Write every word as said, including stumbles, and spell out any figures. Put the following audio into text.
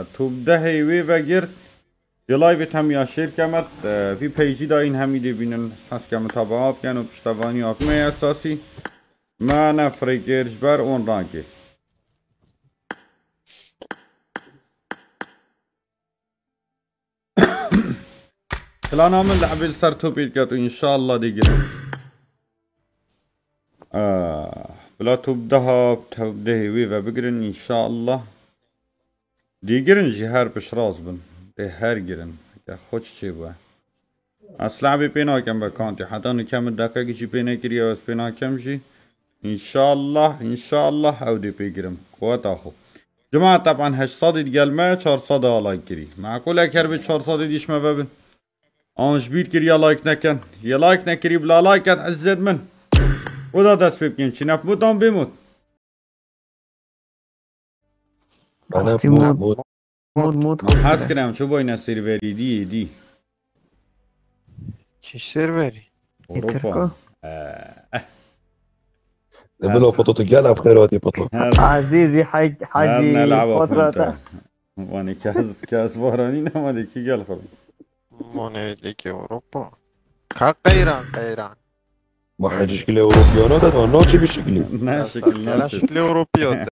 Top dehê wê vegirt. Di live temiya şêr kemet, e, vî peyjî dayîn hemî dê bînin. Hez kemet hava bikin û piştevanî hatime esasî. Me nefrê kir ji ber on rankê. Plana min lehbê li ser topê diket û înşallah dê girin. Ah, bila top deha, top dehê wê ve bigirin înşallah. Dê girin jî her piştrast bin. Dê her girin. Ya xwe çi çêbûye. Ez lehbê pê nakem be kantî. Heta nûke min deqek jî pê nekiriye, ez pê nakem jî. Înşallah, înşallah ew dê pê girim. Quweta xwe. Cemaat, teban heşt sedî digel me, çar sed a like kirî. Meqûl e, ker bi çar sedî dîş me vebin. An ji bîr kiriya like neken. Yê like nekirî bila like et, ezizêt min. Û da dest pê bikin. Çi nef mût an bê mût. Bana Axtî mût, mût. Mût. Mût, mût. Hez kirim, çi boyne serverî dî, dî. Çi serverî? Ewropa. Tirko. Eh, eh. Dibilo Poto, tu gel ev xêr hatî Poto. Her, Azîzî hec-, her hecî ne lava Poto xunte. Te. Wanê kes, kes varanî nema de ki gel xwe. Wanê de ki Ewropa. Ka qeyran, qeyran. Ma hecî şikilê Ewropiyana de da, na çi bir şikilî? Ne şikil, ne şikil. Şikilê Ewropiya de.